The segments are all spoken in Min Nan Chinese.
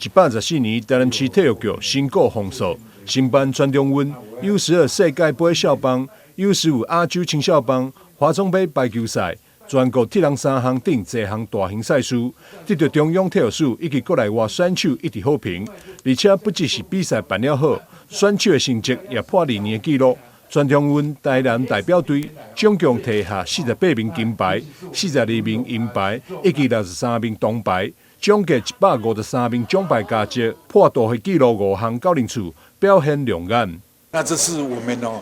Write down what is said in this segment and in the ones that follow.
114年，台南市體育局成果豐碩，承辦全中運、U12世界盃校棒、U15亞洲青少棒、華總盃排球賽、全國鐵人三項等濟項大型賽事，得著中央體育署以及國內外選手一致好評。而且不只是比賽辦了好，選手的成績也破歷年的紀錄。全中運台南代表隊總共提下48面金牌、42面銀牌以及63面銅牌，總計153面獎牌佳績，破大會紀錄五項九零處，表現亮眼。那這是我們哦，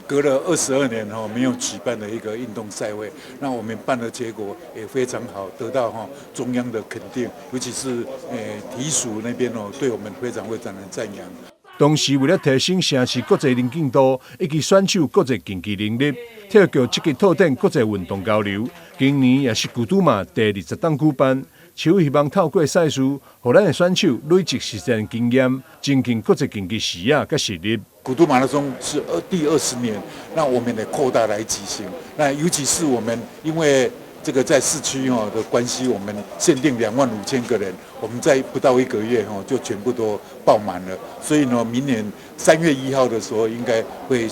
隔了22年哦，沒有舉辦的一個運動賽會。那我們辦的結果也非常好，得到哈中央的肯定，尤其是體署那邊哦，對我們非常非常的讚揚。同時，為了提升城市國際能見度以及選手國際競技能力，體育局積極拓展國際運動交流。今年也是古都馬第20檔舉辦，市府希望透過賽事，予咱的選手累積實戰經驗，增進國際競技視野佮實力。古都馬拉松是第20年，那我們也擴大來舉行。那尤其是我們因為這個在市區哦的關係，我們限定25,000個人，我們在不到一個月哦就全部都爆滿了。所以呢，明年3月1號的時候，應該會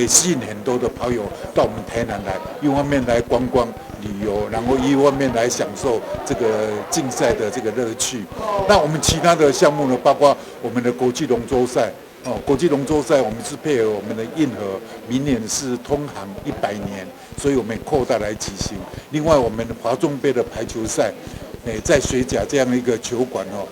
吸引很多的跑友到我們台南來，一方面來觀光旅遊，然後一方面來享受這個競賽的這個樂趣。那我們其他的項目呢，包括我們的國際龍舟賽。哦，國際龍舟賽我們是配合我們的運河，明年是通航100年，所以我們擴大來舉行。另外，我們華中杯的排球賽，在水甲這樣一個球館哦，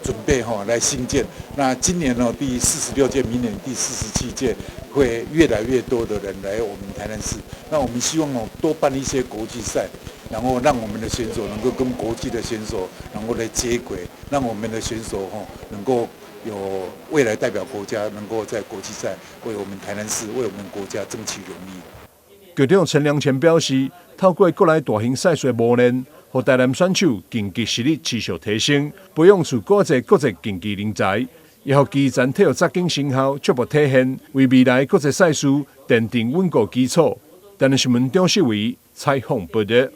準備哈來興建。那今年呢第46屆，明年第47屆，會越來越多的人來我們台南市。那我們希望哦多辦一些國際賽，然後讓我們的選手能夠跟國際的選手能夠來接軌，讓我們的選手吼能夠有未來代表國家，能夠在國際賽為我們台南市、為我們國家爭取榮譽。局長陳良乾表示，透過國內大型賽事的磨練，予台南選手競技實力持續提升，培養出閣濟國際競技人才，也予基層體育紮緊成效逐步體現，為未來國際賽事奠定穩固基礎。台南新聞張世維採訪報導。